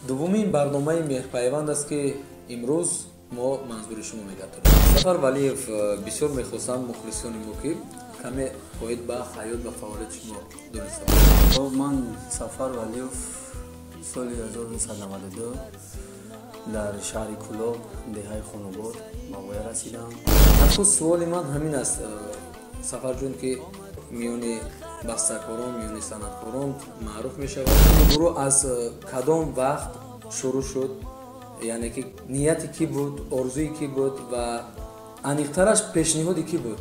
Дуввумин барномаи меҳрпайванд аст, ки имрӯз мо манзури шумо мегардонем. Сафар Валиев, бисёр мехостам мухлисони мо ки каме оид ба ҳаёт ва фаъолияти шумо донистам. Хоб, ман Сафар Валиев, соли 1992 дар шаҳри Кӯлоб, деҳаи Хонобод ба воя расидам. Нахуст суоли ман ҳамин аст, Сафарҷон, ки миёни бастакорон, миёни санъаткорон маъруф мешавад. Гурӯҳ аз кадом вақт шурӯъ шуд, яъне ки нияти кӣ буд, орзуи кӣ буд ва аниқтараш пешниҳоди кӣ буд,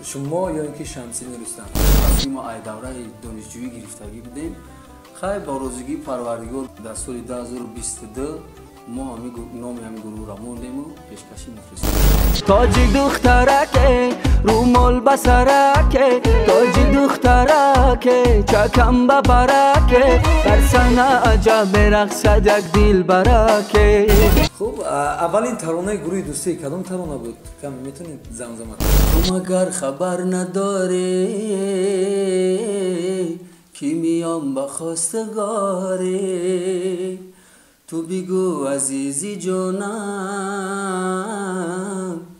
шумо ё ин ки Шамсиддин Рустам? Мо ай давраи донишҷӯӣ гирифтагӣ будем. Хай, ба розигии Парвардигор дар соли 2022 мо номи ҳамин гурӯҳро мондему пешкаши мухлисон. Тоҷи духтараке, румол ба сараке, тоҷи духтараке, чакам ба бараке, дар сана аҷаб мерақсад як дилбараке. Хуб, аввалин таронаи гурӯҳи Дӯстӣ кадом тарона буд? Кам метавонед замзама? Ту магар хабар надорӣ, ки миём ба хостгорӣ? Ту бигӯ, азизи ҷонам,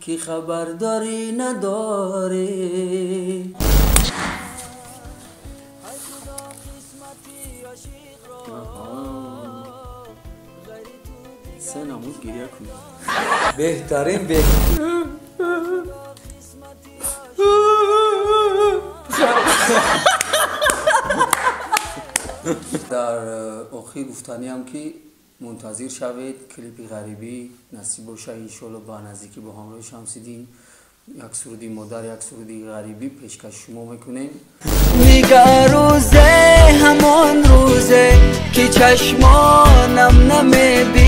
ки хабардорӣ надорӣ. Се намуд гиря кунед. Беҳтарин. Дар охир гуфтаниам, ки мунтазир шавед клипи ғарибӣ, насиб боша, иншоалло, ба наздикӣ бо ҳамроҳи Шамсиддин як суруди модар, як суруди ғарибӣ пешкаши шумо мекунем. Нигар, рӯзе ҳамон рӯзе, ки чашмонам намебинад.